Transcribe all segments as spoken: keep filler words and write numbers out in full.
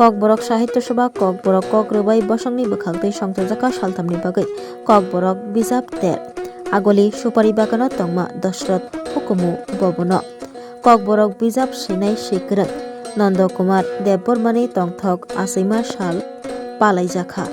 Kokborok Sahitya Sabha Kokborok kok rwbai bosongni bwkhak twi songchajakha salthamni bagwi Kokborok bijap ter. Agoli Supari Bagano tongma Dosrot hukumu bobono. Kokborok bijap swinai swi kwrwng Nondo Kumar Debbarmani tongthok achaima sal palaijakha.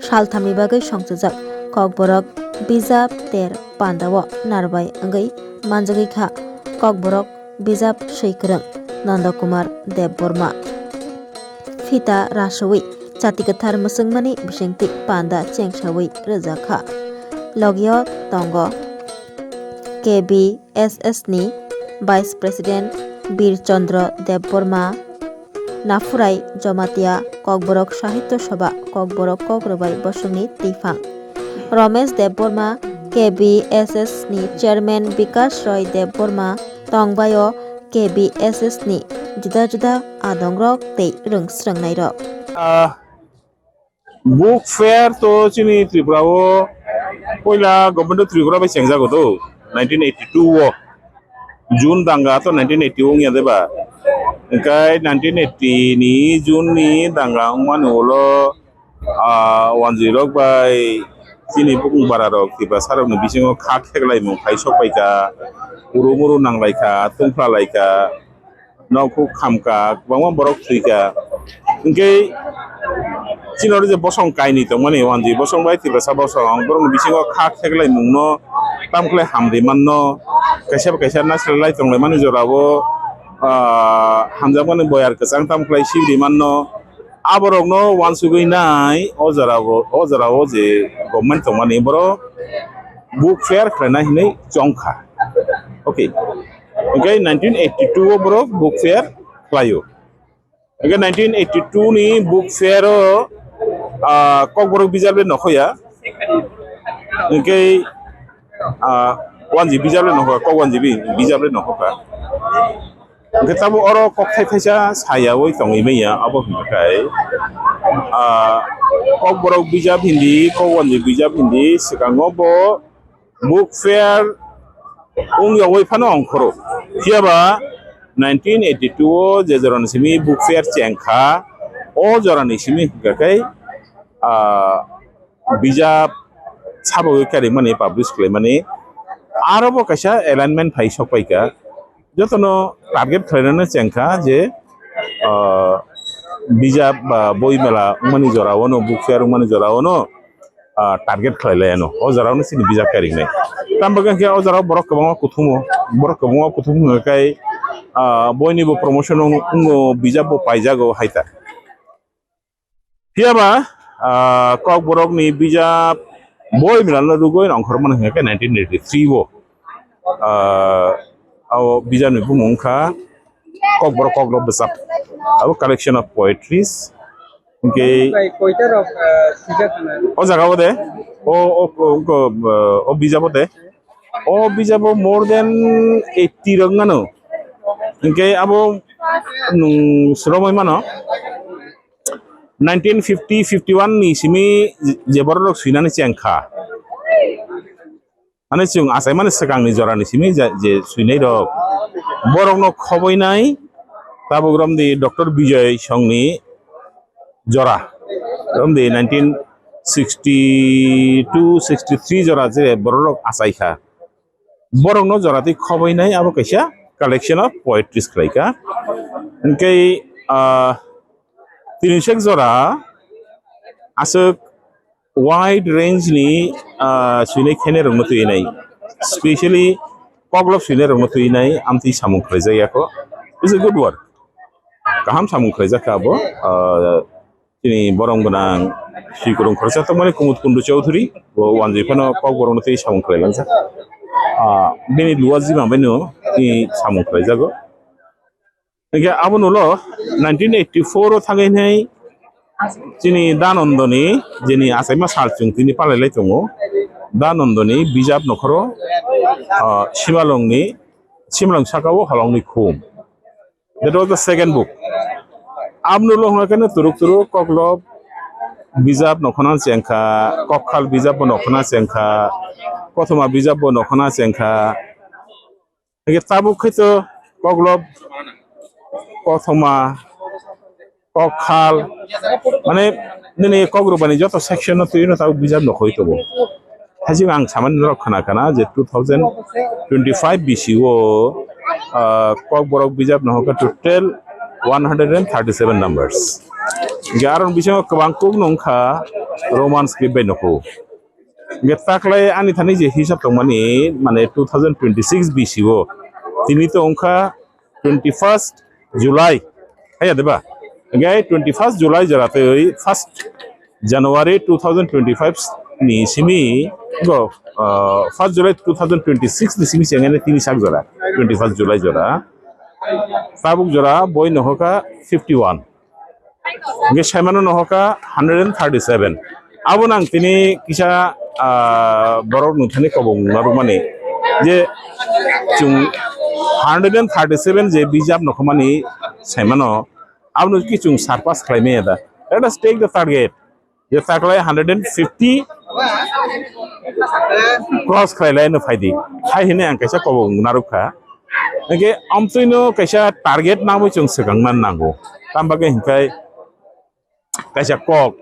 Salthamni bagwi songchajak Kokborok bijap ter pandao narbai wngwi manjagwi kha. Kokborok bijap swi kwrwng Nondo Kumar Debbarma. Phita raswi chati kwthar mwchwngmani bisingtwi panda chengsawi rwjakha. Logio tongo K B S S ni Vice President Bir Chandra Debbarma, Naphurai Jamatia Kokborok Sahitya Sabha Kokborok kok rwbai bosongni twiphang. Romesh Debbarma, K B S S ni Chairman Bikash Roy Debbarma tongbaio K B S S ni juda juda adongrok tei rwng srwngnairok. Ah, book fair to chini Tripura o poila Government of Tripura bai chengjago do, nineteen eighty-two o June danga to nineteen eighty o wngya de ba? Hwnkhe nineteen eighty ni June ni danga wngmani ulo ah, wanjwi rok bai chini bukung bara rok Tiprasa rok ni bisingo kha kheklaimung phai sok pai kha, uru muru nang lai kha, tungphla lai kha, nok huk kham kha, kwbangma borok thwi kha. Hwnkhe chini oro je bosong kainwi tongmani wanjwi bosong bai Tiprasa bosong borok ni bisingo kha kheklaimung no tam khlai hamri man no kaisa bai kaisa naisle lai tong lai mani jora o, ah, hamjakmani boyar kwchang tam khlai sibri man no. Aborokno uansugwi nai o jorao, o jorao je government tongmani borok book fair khlaina hinwi chongkha. Okay. Hwnkhe nineteen eighty-two o borok book fair khlaio. Hwnkhe nineteen eighty-two ni book fair o, ah, Kokborok bijap le nokhoya. Hwnkhe, ah, wanji bijap le nokhoya, kok wanji bi-, bijap le nokhoka. Hwnkhe tabuk oro kokthai kaisa sayawi tongwi manya, abo hwnkhe, ah, Kokborok bijap hindi, kok wanjwi bijap hindi, swkango bo book fair wngyawi phano ongkhoro. Phiyaba nineteen eighty-two o je jorani simi book fair chengkha, o jorani simi hwnkhe, ah, bijap sabawi karimani, publish khlaimani, aro bo kaisa alignment phai sok paikha. Jotono target khlainani chengkha je, ah, bijap ba boi mela wngmani jorao no, book fair wngmani jorao no, ah, target khlai lai ano. O jorao no chini bijap kairingnai. Tamo hwnkhe o jorao borok kwbangma kuthumo, borok kwbangma kuthum hwnkhe, ah, boini bo promotion wngo, bijap bo paijago hai ta. Phiyaba, ah, Kokborokni bijap boi mela no rwgwi ongkhormani hwnkhe nineteen eighty-three o, ah, o bijapni bumung wngkha Kokborok Koklop Bwchap. Abo collection of poetries. Hwnkhe Bai koita rok, ah, swijak hwnwi. O jaga o de, o, o, o, o, o bijap o de, o bijap o more than eighty rok wngano. Hwnkhe abo nwng swrwngwi mano. Nineteen fifty fifty-one ni simi je borok rok swinani chengkha. Mane chwng achaimani swkangni jorani simi je, je swinai rok. Borokno khoboinai tabuk romdi Doctor Bijoy Songni jora. Romdi nineteen sixty-two sixty-three jora je borok rok achaikha. Borokno joratwi khoboinai abo kaisa collection of poetries khlaikha. Hwnkhe, ah, tini sek jora aswk wide range ni, ah, swinai khenai rokno twinai, specially Koklop swinai rokno twinai amtwi samung khlaijak yakho. It's a good work. Kaham samung khlaijak kha abo. Ah, Chini borom gwnang swikwrwng khoroksa tongmani Kumud Kundu Chowdhury, bo wanjwi phano Kokborokno tei samung khlai langjak. Ah, bini luwa jima baino tini samung khlaijago. Hingke abono ulo nineteen eighty-four o thangwi hinwi chini Danandoni jeni achaima sal chwng tini palai lai tongo. Danandoni bijap nokhoro, ah, Simalongni, Simalong saka o holongni khum. That was the second book. Aboni ulo hwnka khe no turuk turuk Koklop bijap nokhorna chengkha, Kokkhal bijap bo nokhorna chengkha, Kothoma bijap bo nokhorna chengkha. Hingke tabuk khe to Koklop, Kothoma, kok khal, mane nini kok rubani joto section no twi no tabuk bijap no khoi tongo. Hajing ang samani norok khana khana je two thousand twenty-five B C o, ah, kok borok bijap no hoka total one hundred and thirty-seven numbers. Hingke aron bisingo kwbang kok no wngkha Roman script bai no kho. Hingke taklai ani thani je hisab tongmani mane two thousand twenty-six B C o tini to wngkha twenty-first July, haya deba? Hingke twenty-first July jora tei first January two thousand twenty-five ni simi go, ah, first July two thousand twenty-six ni simi se hingke tini sak jora, twenty-first July jora. Tabuk jora boi no hoka fifty-one. Hingke saimano no hoka hundred and thirty-seven. Abo nang tini kisa, ah, borok nung thani kobong narwkmani je chwng hundred and thirty-seven je bijap no khomani saimano, abono ki chwng surpass khlai maya da? Let us take the target. Je taklai hundred and fifty cross khlai lai no phaidi. Hai hini ang kaisa kobong narwk kha. Hingke amtwino kaisa target nangwi chwng swkang man nango. Tam bagwi hingkai kaisa kok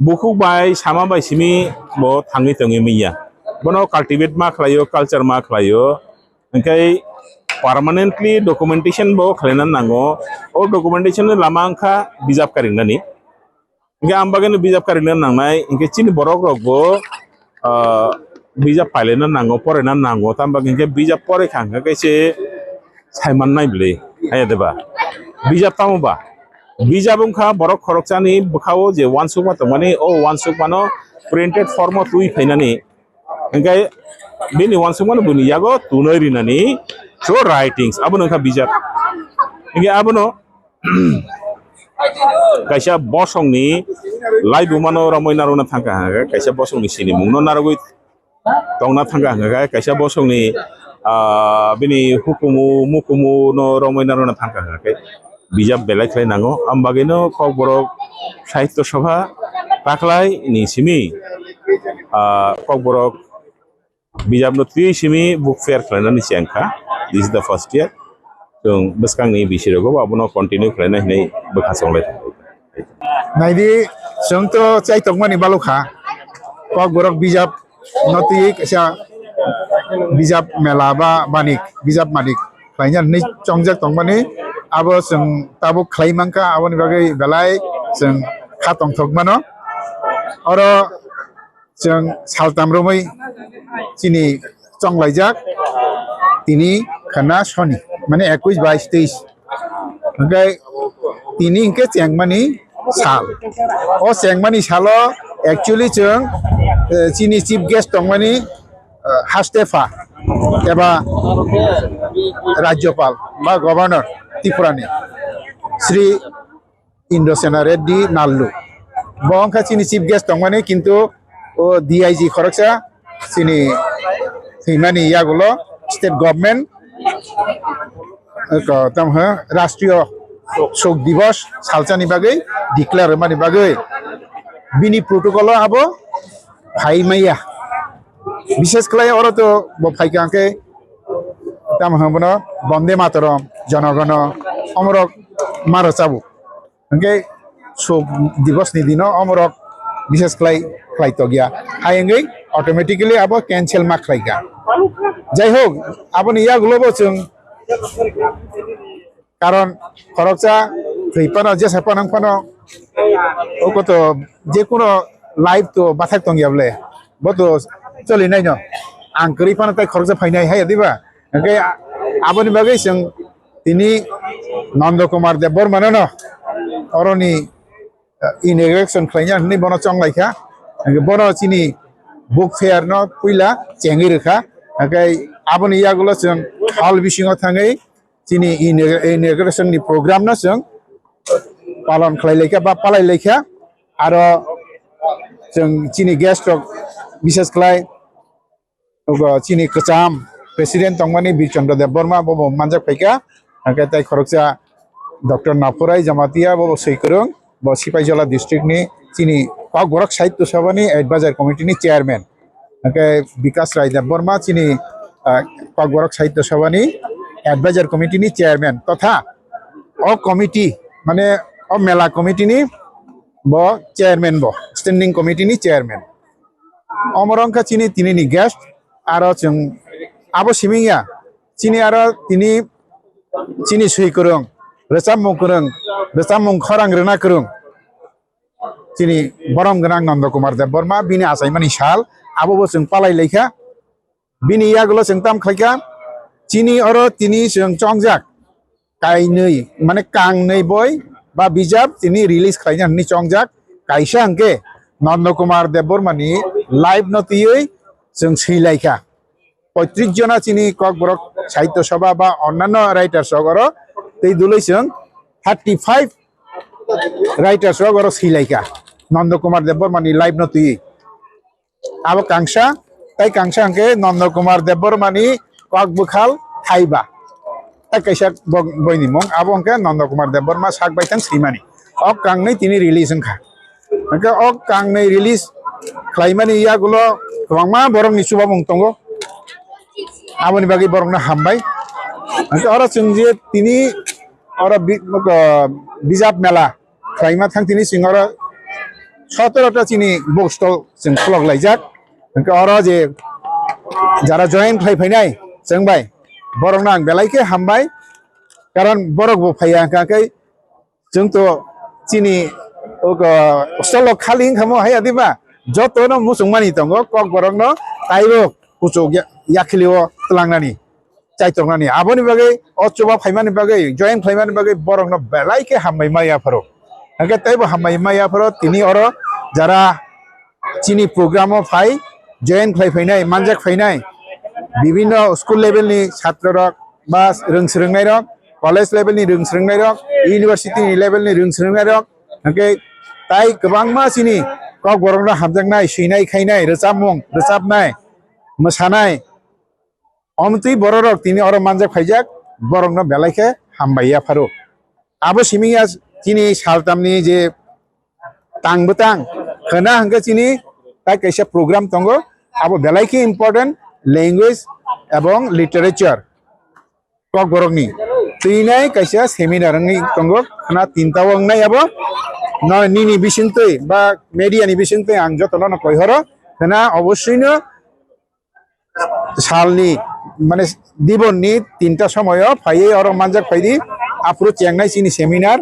bukhuk bai sama bai simi bo thangwi tongwi manya. Bono cultivate ma khlaio, culture ma khlaio. Hingkai permanently documentation bo khlaina nango. O documentation ni lama wngkha bijap karinani. Hingke ang bagwi no bijap karina nangnai, hingke chini borok rok bo, ah, bijap pailena nango, porena nango, tamo bagwi hingke bijap pore kha hingke se sai mannai bwle, haya deba? Bijap tamo ba? Bijap wngkha borok khoroksani bwkhao je uansukma tongmani, o uansukmano printed form o twi phainani, hingke bini uansukmano bini yago tunoi rinani, so writings, abono wngkha bijap. Hingke abono kaisa bosongni laibumano romwi narwkna thangkha hwnka khe, kaisa bosongni sinimungno narwgwi tongna thangkha hwnka khe, kaisa bosongni, ah, bini hukumu mukumu no romwi narwkna thangkha hwnka khe, bijap belai khlai nango. Am bagwino Kokborok Sahitya Sabha taklai ni simi, ah, Kokborok bijapno twi simi book fair khlainani se wngkha. This is the first year. Chwng bwskangni bisi rogo abono continue khlaina hinwi bwkha chonglai tongo. Naidi, chwng to chai tongmani balukha. Kokborok bijap no twi kaisa bijap mela ba banik, bijap manik khlaina hinwi chongjak tongmani. Abo chwng tabuk khlai mankha, aboni bagwi belai chwng kha tongthok mano. Oro chwng saltam romwi chini chonglaijak, tini khana soni, mane ekush, bais, teis. Hingke tini hingke chengmani sal. O chengmani salo actually chwng, eh, chini chief guest tongmani, eh, hastepha eba rajyopal ba governor Tripurani, Shri Indrasena Reddy Nallu. Bo wngkha chini chief guest tongmani, kintu o D I G khoroksa chini thwimani yagulo state government, eko, tamo hwn, Rashtriyo Shok Divas salsani bagwi declare mani bagwi bini protocol o abo phai maya. Bishes khlai oro to bo phaikha hwnkhe, tamo hwn bono Bonde Mataram, Jonogono, omorok maro chabu. Hingke Shok Divas ni dino omorok bishes khlai, khlai tokya. Hai wngwi automatically abo cancel ma khlaikha. Jai hok, aboni yagulo bo chwng, karon khoroksa thwi phano, jesa phano, wng phano, oko to jekuno life to bathak tongya bole. Bo to choli naino. Ang kwrwi phano tai khoroksa phainai, hai diba? Hingke aboni bagwi chwng tini Nanda Kumar Debbarma no oroni, eh, inauguration khlaina hinwi bono chonglaikha. Hingke bono chini book fair no puila chengwi rwkha. Hingke aboni yagulo chwng hall bisingo thangwi chini inau-, inauguration ni program no chwng palon khlai laikha ba palai laikha. Aro chwng chini guest rok, bishes khlai Ogo chini kwcham president tongmani Birchandra Debbarma, bo bo manjak phaikha. Hake tai khoroksa Doctor Napurai Jamatia, bo bo swi kwrwng, bo Sipaijola district ni chini Kokborok Sahitya Sabha ni advisor committee ni chairman. Hake Bikas Rai Debbarma chini, ah, Kokborok Sahitya Sabha ni advisor committee ni chairman. Totha o committee mane O mela committee ni bo chairman bo, standing committee ni chairman. Omorok wngkha chini tini ni guest, aro chwng abo siming ya, chini aro tini chini swi kwrwng, rwchapmung kwrwng, rwchapmung khorang rwna kwrwng, chini borom gwnang Nondo Kumar Debbarma, bini achaimani sal, abo bo chwng palai laikha. Bini yagulo chwng tam khlaikha, chini oro tini chwng chongjak kainwi, mane kangnwi boi ba bijap tini release khlaina hwnwi chongjak. Kaisa hwnkhe Nondo Kumar Debbarmani life no twiwi chwng swilaikha. Poitris jona chini Kokborok Sahitya Sabha ba onnanno writers rok oro tei dului chwng thirty five writers rok oro swilaikha Nondo Kumar Debbarmani life no twiwi. Abo kangsa, tei kangsa hwnkhe Nondo Kumar Debbarmani kok bwkhal thaiba. Tei kaisa bo-, boini mung, abo hwnkhe Nondo Kumar Debbarma sak baithang swimani. O kangnwi tini release wngkha. Hwnkhe o kangnwi release khlaimani yagulo kwbangma borokni chubamung tongo. Aboni bagwi borokno hambai. Hwnkhe oro chwng je tini oro bi-, bijap mela khlaima thang tini chwng oro sotoro ta chini book stall chwng khulok laijak. Hwnkhe oro je jara join khlai phainai chwng bai, borokno ang belai khe hambai, karon borok bo phaiya hwnkha khe chwng to chini stall o khali wngkha mo hai adiba jotono muchungmani tongo Kokborokno taibo kuchuk ya-, yakhilio twlangnani. Chaitongnani. Aboni bagwi o chuba phaimani bagwi, join khlaimani bagwi borokno belai khe hambai ma yapharo. Hwnkhe teibo hambai ma yapharo tini oro jara chini program o phai join khlai phainai, manjak phainai bibinno school level ni chhatro rok ba rwng swrwngnai rok, college level ni rwng swrwngnai rok, university ni level ni rwng swrwngnai rok, hwnkhe tai kwbangma chini Kokborokno hamjaknai, swinai khainai, rwchapmung, rwchapnai, mwsanai, omtwi bororok tini oro manjak phaijak, borokno belai khe hambai yapharo. Abo simi ya chini saltamni je tang bwtang khwna hwnkhe chini tai kaisa program tongo, abo belai khe important language ebong literature Kokborokni twinai kaisa seminar wngwi tongo, khwna tinta o wngnai abo. No, nini bisingtwi ba media ni bisingtwi ang jotono no koihoro khwna obossoi no salni, mane, dibonni tinta somoyo phaiwi oro manjak phaidi. Aphuru chengnai chini seminar,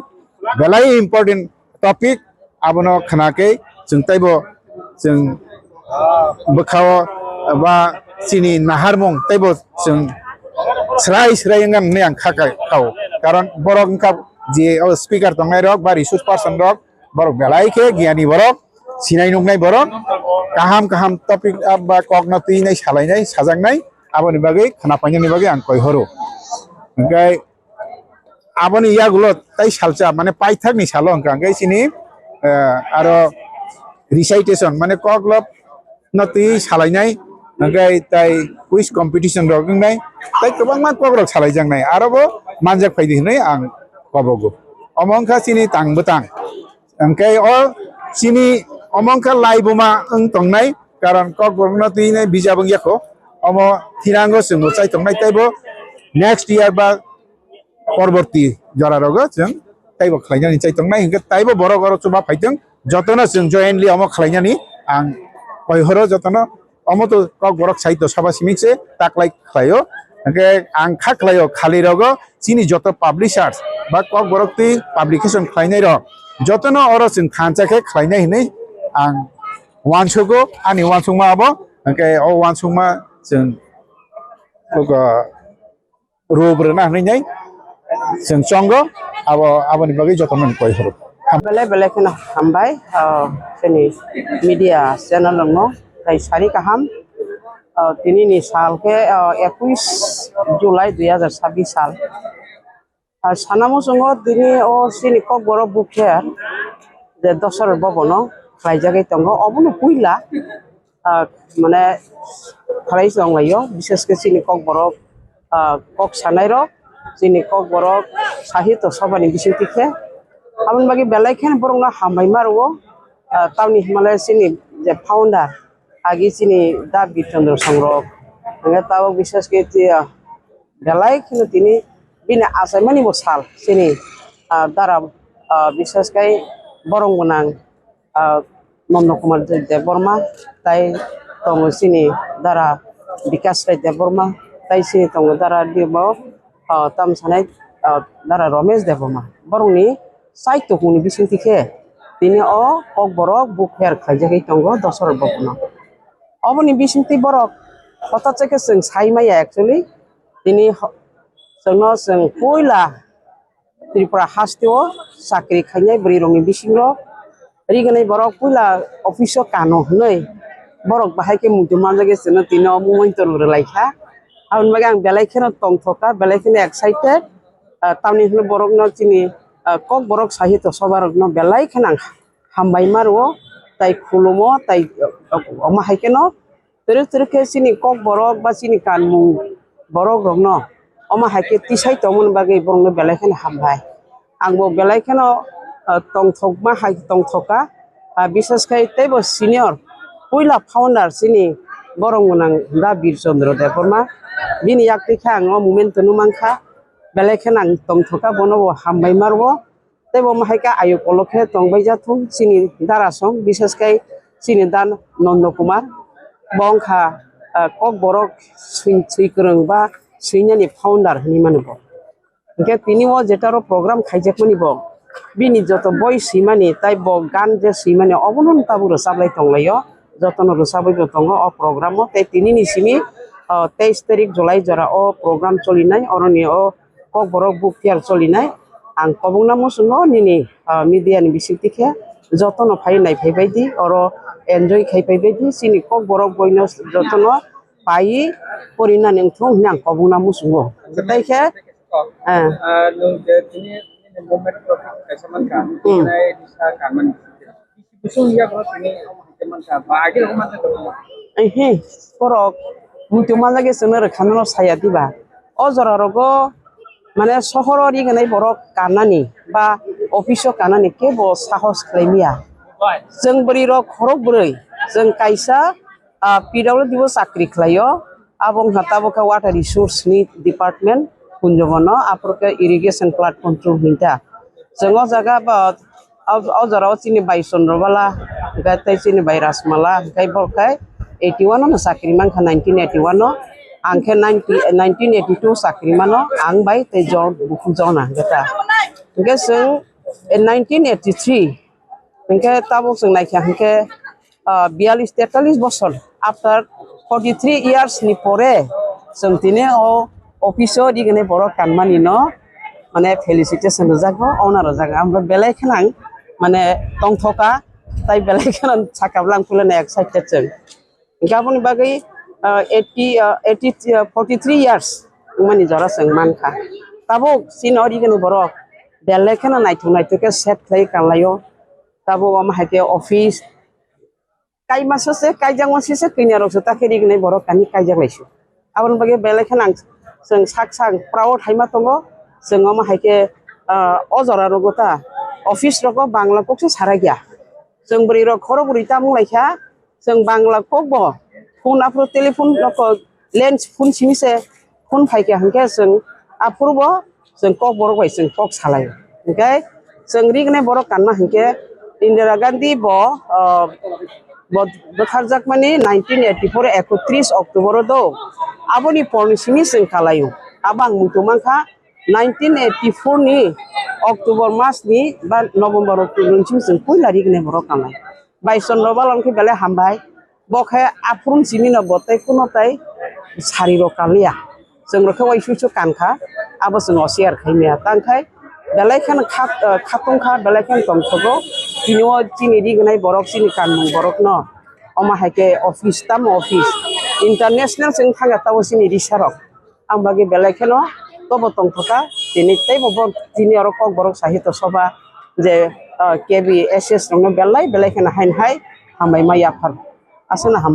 belai important topic, abono khwna khe chwng teibo chwng bwkhao ba chini naharmung teibo chwng srai srai wngya hwnwi ang kha kai, kao. Karon borok wngkha je o speaker tongnai rok ba resource person rok, borok belai khe giyani borok, sinai nuknai borok, kaham kaham topic, ah, ba kokno twinai salainai, sajaknai, aboni bagwi khwnapainani bagwi ang koi horo. Hwnkhe aboni yagulo tai salsa, mane paithakni salo hwnkha hwnkhe chini, eh, aro recitation, mane koklop no twi salainai, hwnkhe tai quiz competition rok wngnai, tai kwbangma kokrok salaijaknai, aro bo manjak phaidi hwnwi ang kobogo. Omo wngkha chini tang bwtang. Hwnkhe o chini omo wngkha laibuma wng tongnai, karon Kokborokno twinai bijap wngya kho. Omo thinango chwngbo chai tongnai, teibo next year ba porborti jorarogo chwng teibo khlainani chai tongnai, hwnkhe teibo borok oro chuba phaitwng, jotono chwng jointly omo khlainani ang koi horo jotono. Omo to Kokborok Sahitya Sabha simi se taklai khlaio. Hwnkhe ang kha khlaio khali rogo chini joto publishers ba Kokborok twi publication khlainai rok jotono oro chwng thansa khe khlainai hinwi ang uansugo, ani uansukma abo. Hwnkhe o uansukma chwng, rub rwna hwnwi nai chwng chongo, abo, aboni bagwi jotono koi horo. Belai belai kheno hambai, ah, chini media channel rokno, tai sari kaham. Ah, tini ni sal khe, ah, ekuis July dui hajar sabbish sal. Ah, sana muchungo tini o chini Kokborok Book Fair je Dosar Bhavan o khlaijagwi tongo, obono puila ah, mane khlai tonglaio, bishes khe chini Kokborok, ah, kok sanairok, chini Kokborok Sahitya Sabha ni bisingtwi khe. Aboni bagwi belai kheno borokno hambai ma rwo, ah, tamni hwnmale chini je founder, agi chini Da Birchandra Songrok, hwnkhai tabuk bishes khe, ah, belai kheno tini bini achaimani bo sal chini, ah, dara Ah, bisas khai borong gwnang, ah, Nondo Kumar Debbarma, tai tongo chini dara Bikas Rai Debbarma, tai chini tongo dara Debo, ah, tam sanai, ah, dara Romesh Debbarma. Borokni sai tongmungni bisingtwi khe tini o Kokborok book fair khlaijagwi tongo Dosarot Bokono. Oboni bisingtwi borok hothat se khe chwng sai maya actually. Tini ho-, chwngno chwng puila Tripura hasteo chakri khainai bwrwi rokni bisingo rignai borok puila office o kano hwnwi borok bahai khe muitu manjagwi chwngno tino muitu rwlai kha. Aboni bagwi ang belai kheno tongthok kha, belai kheno excited. Ah, tamni hwnwi borokno chini, ah, Kokborok Sahitya Sabha rokno belai kheno ang hambai ma rwo, tai khulumo, tai, ah, omo hai kheno twrwk twrwk khe chini Kokborok ba chini kanmung borok rokno omo hai khe tisai tongmani bagwi borokno belai kheno hambai. Angbo belai kheno, ah, tongthokma hai tongthok kha, ah, bisas khai teibo senior puila founder chini borok gwnang da Bir Chandra Debbarma, bini yaktwi khe ang o moment no mankha, belai kheno ang tongthok kha, bono bo hambai ma rwo. Tei bo ma hai khe ayuk kolok khe tong bai ja thung chini dara song, bisas khai chini dan Nondo Kumar. Bo wng kha, ah, Kokborok swi, swi kwrwng ba swinani founder hinwi mano bo. Hinkhe tini o jeta ro program khaijakmani bo, bini joto boi swimani tai bo gan je swimani obono tabuk rwchaplai tonglaio, jotono rwchabwi bo tongo o program o. Tei tini ni simi, ah, teis tarik July jora o program cholinai, oroni o Kokborok book fair cholinai. Ang kobokna muchungo nini, ah, media ni bisingtwi khe jotono phai nai phai bai di, oro enjoy khai phai bai di, chini Kokborok boino jotono pai porinani wngthung hwnwi ang kobokna muchungo. Tei khe, ah, ah, nwng je tini nini movement program kaisa mankha, hmm, tini nai risa kanmani. Bisi bwswk wngya borok tini omo hai khe mankha, ba agini omo mankha tongmani. Ehe, borok muitu manjak khe chwngno rwkha, nono saya diba? O jora rogo mane sohoro rignai borok kannani ba office o kannani kebo sahos khlai maya. Chwng bwrwi rok khorok bwrwi, chwng kaisa, ah, P W D o chakri khlaio, abo wngkha tabuk khe water resource ni department, Kunjongano, aphuru khe irrigation plant control hinta. Chwng o jaga ba, o, o jora o chini bai Chandra Bala, hwnkhe tei chini bai Rajmala, hwnkhe bo khe eighty one o no chakri mankha, nineteen eighty one o, ang khe ninety, nineteen eighty two chakri mano, ang bai tei John, bukhuk John hwnkhe ta. Hwnkhe chwng, eh, nineteen eighty three, hwnkhe tabuk chwng naikha hwnkhe, ah, biyalish tetalis bosor, after forty three years ni pore, chwng tini o office o rignai borok kanmani no, mane, felicitation rwjago, ono rwjago. Ang belai kheno ang, mane, tongthoka, tai belai kheno sakha bwla ang puilano excited chwng. Hinkhe aboni bagwi, ah, eighty, ah, eighty, ah, forty three years wngmani jora chwng mankha. Tabuk chini o rignai borok belai kheno naithok naithok khe set khlai kanlaio. Tabuk omo hai khe office, kaima sose, kaijakma sese, kanya rok se ta khe rignai borok kani kaijak lai su. Aboni bagwi belai kheno ang, chwng sak sak proud hai ma tongo. Chwng omo hai khe, ah, o jora rogo ta office rogo Bangla kok se sarai ya. Chwng bwrwi rok khoro bwrwi tamung lai kha. Chwng Bangla kok bo phone, aphuru telephone rok, lens phone simi se phone phai kha, hinkhe chwng aphuru bo chwng Kokborok bai chwng kok salai. Hinkhe chwng rignai borok kanna hinkhe Indira Gandhi bo, ah, bo bwtharjakmani nineteen eighty four ekotris October o do. Aboni porni simi chwng kalaio. Abo ang muitu mankha nineteen eighty four ni October mas ni ba November October ni simi chwng puila rignai borok kanlai. Bai Chandra Bala wngkhe belai hambai. Bo khe aphuru simi no bo tei kuno tai sari rok kaliya. Chwng rok khe uaisu su kankha, abo chwng o share khai maya. Tang khai belai kheno kha, ah, khatung kha, belai kheno tongthogo. Tini o chini rignai borok, chini kanmung borok no omo hai khe office, tamo office international chwng thangkha tabo chini risa rok. Ang bagwi belai kheno tobo tongthokha. Tini teibo bo tini oro Kokborok Sahitya Sabha je, ah, K B S S rokno belai belai kheno haino hai hambai ma yaphar. Aswkno hambai.